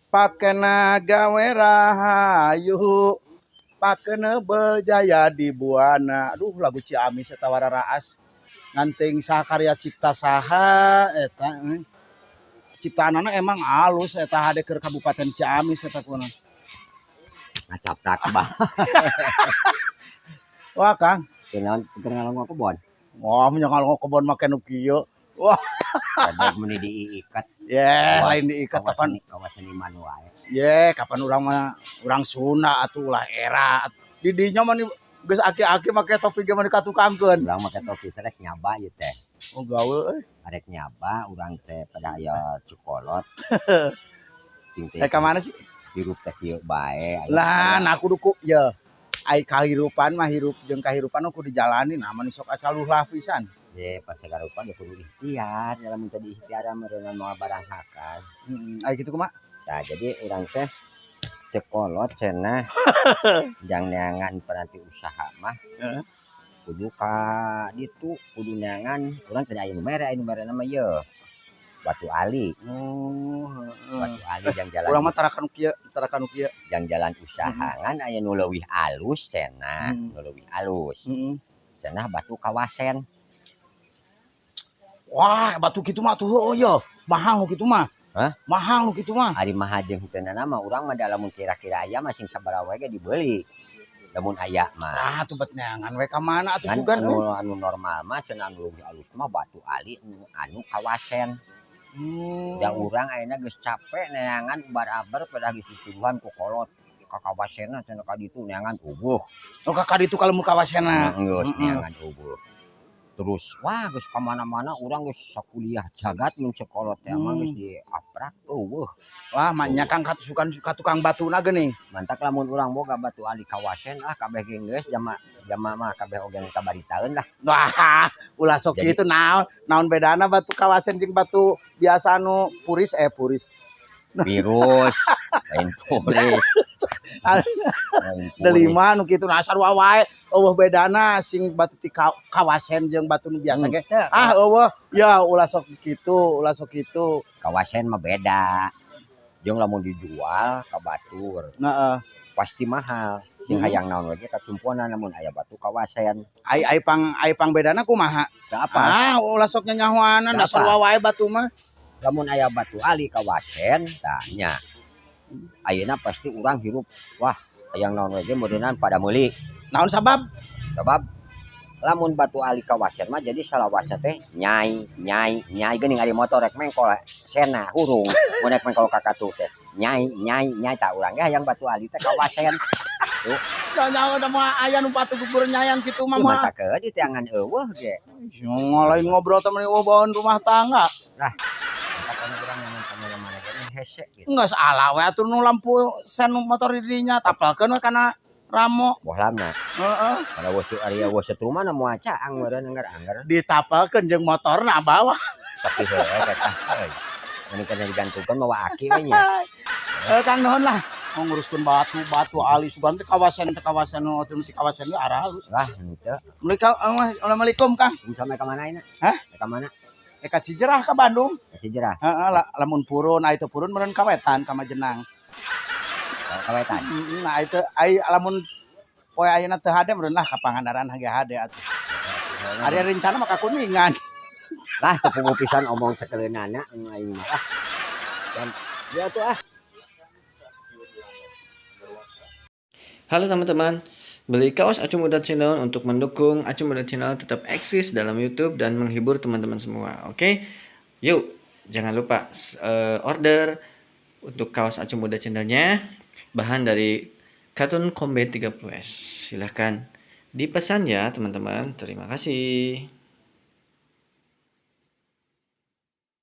Pakena gawe rahayu, pakeneubel jaya di buana. Aduh, lagu Ciamis eta wararaas. Ngan teuing saha karya cipta saha eta euy. Ciptaanana emang alus eta hade keur Kabupaten Ciamis eta kunaon. Ngacaprak bah. Wah, Kang. Kenaon keur ngalongok kebon? Wah, mun ngalongok kebon make nu kieu. Wah, Kadang meni diikat. Ye, lain diikat kapan. Kawas seniman wae. Ye, kapan urang mah urang Sunda atuh ulah era. Di dinya mah geus aki-aki make topi ge mah dikatukangkeun. Urang make topi teh rek nyaba ieu teh. Oh, gawe euy. Arek nyaba urang teh pada aya cukolot. Ting teh. Eh, ka mana sih? Hirup teh kieu bae. Lah, nah kudu ku ye. Ai kahirupan mah hirup jeung kahirupan mah kudu dijalani, nah mah sok asa lulah pisan. Ye, pas sagarupa ge kudu ikhtiar, lamun teu diikhtiar meureunna moal baranghakan. Heeh, ai kitu kumaha? Nah, jadi urang teh cekolot cenah jang neangan peranti usaha mah. Heeh. Kudu ka ditu, kudu neangan urang teh aya nu mere, aya nu mere mah ieu. Batu Ali. Oh, heeh. Batu Ali jang jalan. Urang mah tara kanu kieu, tara kanu kieu. Jang jalan usaha ngan aya nu leuwih alus cenah, nu leuwih alus. Cenah batu kawasen. Wah, batu kitu mah tuh heueuh ye. Mahal nu kitu mah. Hah? Mahal nu kitu mah. Ari mah jeung henteu mah urang mah da lamun kira-kira aya mah sing sabaraha wae ge dibeli. Lamun aya mah. Ah, tuh bet neangan we ka mana atuh ngan sugan anu anu normal mah cenah anu leuwih alus mah batu ali anu kawasen. Da urang ayeuna geus capek neangan ubar-aber pada geus dituduhan ku kolot ka kawasenna cenah ka ditu neangan eueuh. Oh, ka ditu ka lembur kawasenna. Geus neangan eueuh. Terus wah geus ka mana-mana urang geus sakuliah jagat mun cek kolot teh mah geus diaprak eueuh. Wah, mah Kang katusukan ka tukang batuna geuning. Mantak lamun urang boga batu ali kawasen ah kabeh ge geus jama jama mah kabeh oge kabaritaeun lah. Wah, ulah sok kitu naon naon bedana batu kawasen jeung batu biasa anu puris puris. Virus, lain puris. Delima nu kitu nah sarua wae eueuh bedana sing batu ti kawasen jeung batu nu biasa ge. Ah eueuh ya ulah sok kitu, ulah sok kitu. Kawasen mah beda. Jeung lamun dijual ka batur. Heeh. Pasti mahal. Sing hayang naon we ge kacumponan lamun aya batu kawasen. Ai ai pang ai pang bedana kumaha? Teu apa? Ah ulah sok nyanyahoanan da sarua wae batu mah. Lamun aya batu ali kawasen tah nya. Ayeuna pasti urang hirup wah hayang naon we ge meureunnan pada meuli. Naon sabab? Sabab lamun batu ali kawasen mah jadi salawasna teh nyai nyai nyai geuning ari motor rek mengkol sena hurung mun rek mengkol ka katu teh nyai nyai nyai tah urang ge hayang batu ali teh kawasen. Tuh. Nyawa da moal aya nu batu gugur nyayan kitu mah moal. Mata ke di teangan eueuh ge. Lain ngobrol teh meni eueuh rumah tangga. Lah, kan urang nyaman kamera mana ge hese kitu. Geus ala we atuh nu lampu sen motor di dinya tapelkeun we kana ramo. Bohlamna. Heeh. Kana eueuh ari eueuh setrumana moal caang meureun angger-angger. Ditapelkeun jeung motorna bawa. Tapi heueuh eta euy. Mending kana digantungkeun mawa aki we nya. Kang nuhun lah. Mau nguruskeun batu-batu ali sugan teh kawasan teh kawasan nu ti kawasan ge arah halus. Lah henteu. Assalamualaikum Kang. Sampai ka mana ayeuna? Hah? Ka mana? Ka Cijerah ka Bandung. Ka Cijerah. Heeh, lamun purun aya teu purun meureun kawetan ka Majenang. Kawetan. Heeh, nah itu ai lamun poe ayeuna teu hade meureun lah ka Pangandaran ge hade atuh. Ari rencana mah ka Kuningan. Lah teu puguh pisan omong sakeleunana aing mah ah. Dan ya tuh ah. Halo teman-teman, beli kaos Acu Muda Channel untuk mendukung Acu Muda Channel tetap eksis dalam YouTube dan menghibur teman-teman semua. Oke, yuk jangan lupa order untuk kaos Acu Muda Channelnya, bahan dari Katun Combat 30S. Silahkan dipesan ya teman-teman. Terima kasih.